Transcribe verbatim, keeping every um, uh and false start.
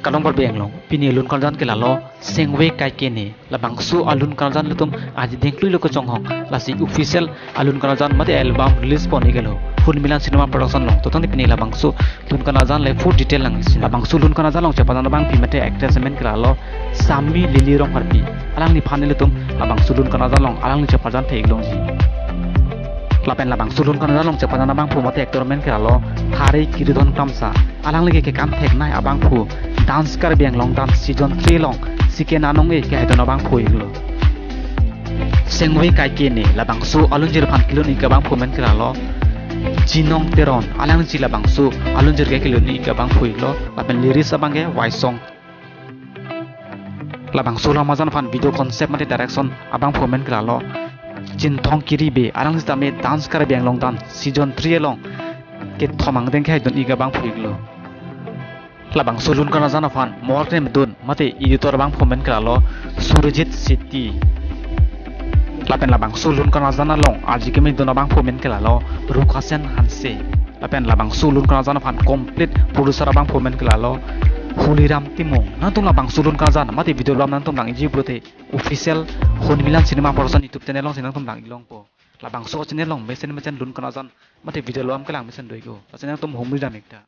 Kardom Karbi Anglong, pini alun karjan ke lalo Sengve Kaikene. Labangso alun karjan ilitum aji dengklui lo kechonghong, lasi official alun karjan mate album release pon-ik lo Hunmilan Cinema Production along. To tangte pini labangso alun karjan le full detail nangji. Labangso alun karjan along chepajan abangpi mate actress amen ke lalo Sami Lily Rongkarpi. Alangliphan ilitum labangso alun karjan along alangli chepajan thek-ik longji. Lapen labangso alun karjan along chepajan abangphu mate actor amen ke lalo Thari Kiridon Kramsa. Alangli ke kekam theknei abangphu, Dance Karbi Anglong Dance season three along second anong-e kehai dun abangphu-ik lo. Sengve Kaikene labangso alunjir aphan kelun-ik abangphu amen ke lalo Jinong Teron. Alangli labangso alunjir ke kelun-ik abangphu-ik lo. Lapen lyrics abang ke Waisong. Labangso alun karjan aphan video concept mate direction abangphu amen ke lalo Chinthong Kiribe. Alangli tame Dance Karbi Anglong Dance season three along kethom angdeng kehai dun-ik abangphu-ik lo. Labangso alun karjan aphan mor klemdun mate editor abangphu amen ke lalo Surjit Shetty. Lapen labangso alun karjan along arje keme dun abangphu amen ke lalo Rukhasen Hanse. Lapen labangso alun karjan aphan complete producer abangphu amen ke lalo Huliram Timung. Nangtum labangso alun karjan mate video album nangtum lang-ikji pulote official Hunmilan Cinema Production YouTube channel alongsi nangtum lang-ik longpo. Labangso channel along mesen mesen alun karjan mate video album kelang mesen do-ik lo. Lasi nangtum humri dam-ik tha.